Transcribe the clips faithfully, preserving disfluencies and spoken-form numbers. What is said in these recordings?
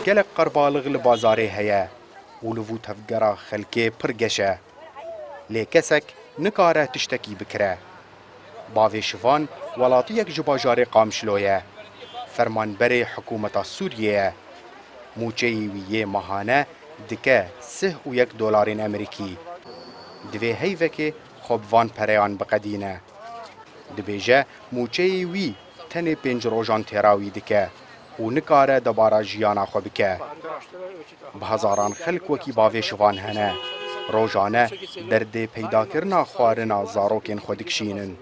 Gelek qerbalix li bazarê heye û li vû tevgera xelkê pir geş e. Lê kesek nikare tiştekî bikire. Bavê Şivan welatiyek ji bajarê Qamişlo ye. Fermanberê hikûmeta Sûriyê ye. Mûçeyê wî yê mehane dike sih û yek dolarên Amerîkî. Divê heyvekê xwe bi van pereyan biqedîne. Dibêje mûçeyê wî tenê pênc rojan têra wî dike û nikare debara jiyana xwe bike. Bi hezaran xelk wekî bavê Şivan hene. Rojane derdê peydakirina xwarina zarokên xwe dikişînin.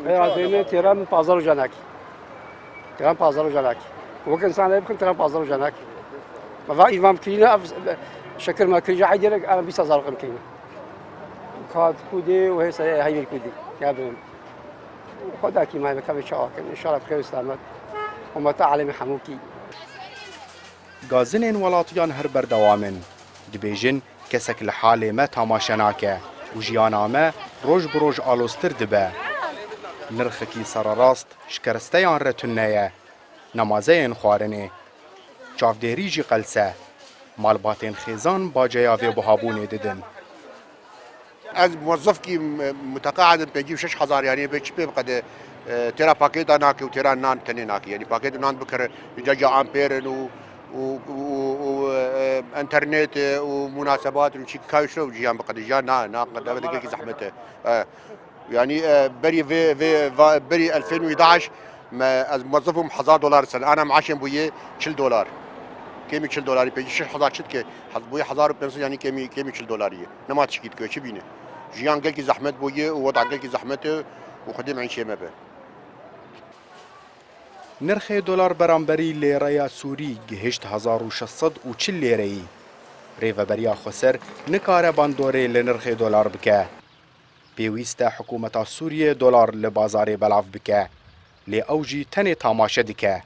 Veya dêne têra min pazar û canak. Têra min pazar û canak. Wek insan heye bixin têra min pazar û canak. Me va îvan kirîne ev şekir me kirî, her gelek ev bîst hezar kirîne. Kat kudê û hêsa heyvê kudê. Ya benim. Xwedakî me kevê çawa kin. Înşallah bi xêr û selamet. Ummeta alemê hemûkî. Gazinên welatiyan her berdewam in. Dibêjin, kesek li halê me tamaşe nake û jiyana me roj bi roj aloztir dibe. Nirxekî sererast ji keresteyan re tune ye. Nemazeyên xwarinê. Çavdêrî jî qelse. Malbatên xêzan baceya vê buhabûnê didin. Ez muwezzefkî m-, muteqaid im, pêncî û şeş hezar, yanî bê çi pê biqede, e, têra pakêta nake û têra nan tenê nake. Yanî pakêt û nan bikire, îca ca amper in û, û, û, û, e, enternet, e, û munasebat in û çi kayê şo jiyan biqede. Jiyan na, na, qede gelkî zehmet e. E, yanî, e, berî vê, vê, va-, berî elfên û yedeh me, ez muwezzef bûm, hezar dolar ser. Ana meaşên bûye çil dolar. Kêmî çil dolarî, pêncî şeş hezar çi dike? Hez-, bûye hezar û pênc sed, yanî kêmî, kêmî çil dolarî ye. Nema tişkî dike, çi bîne? Jiyan gelkî zehmet bûye û weda gelkî zehmet e û Xwedê meîşê me be. Nirxê dolar beramberî lêreya Sûrî gihişt hezar û şeş sed û çil lêreyî. Rêveberiya Xweser nikare bandorê li nirxê dolar bike. Pêwîst e hikûmeta Sûriyê dolar li bazarê belav bike. Lê ew jî tenê tamaşe dike.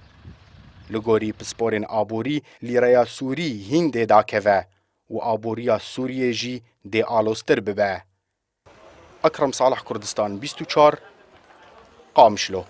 Li gorî pisporên aborî lîreya Sûrî hîn dê dakeve û aboriya Sûriyê jî dê aloztir bibe. Ekrem Salih, Kurdistan bîst û çar, Qamişlo.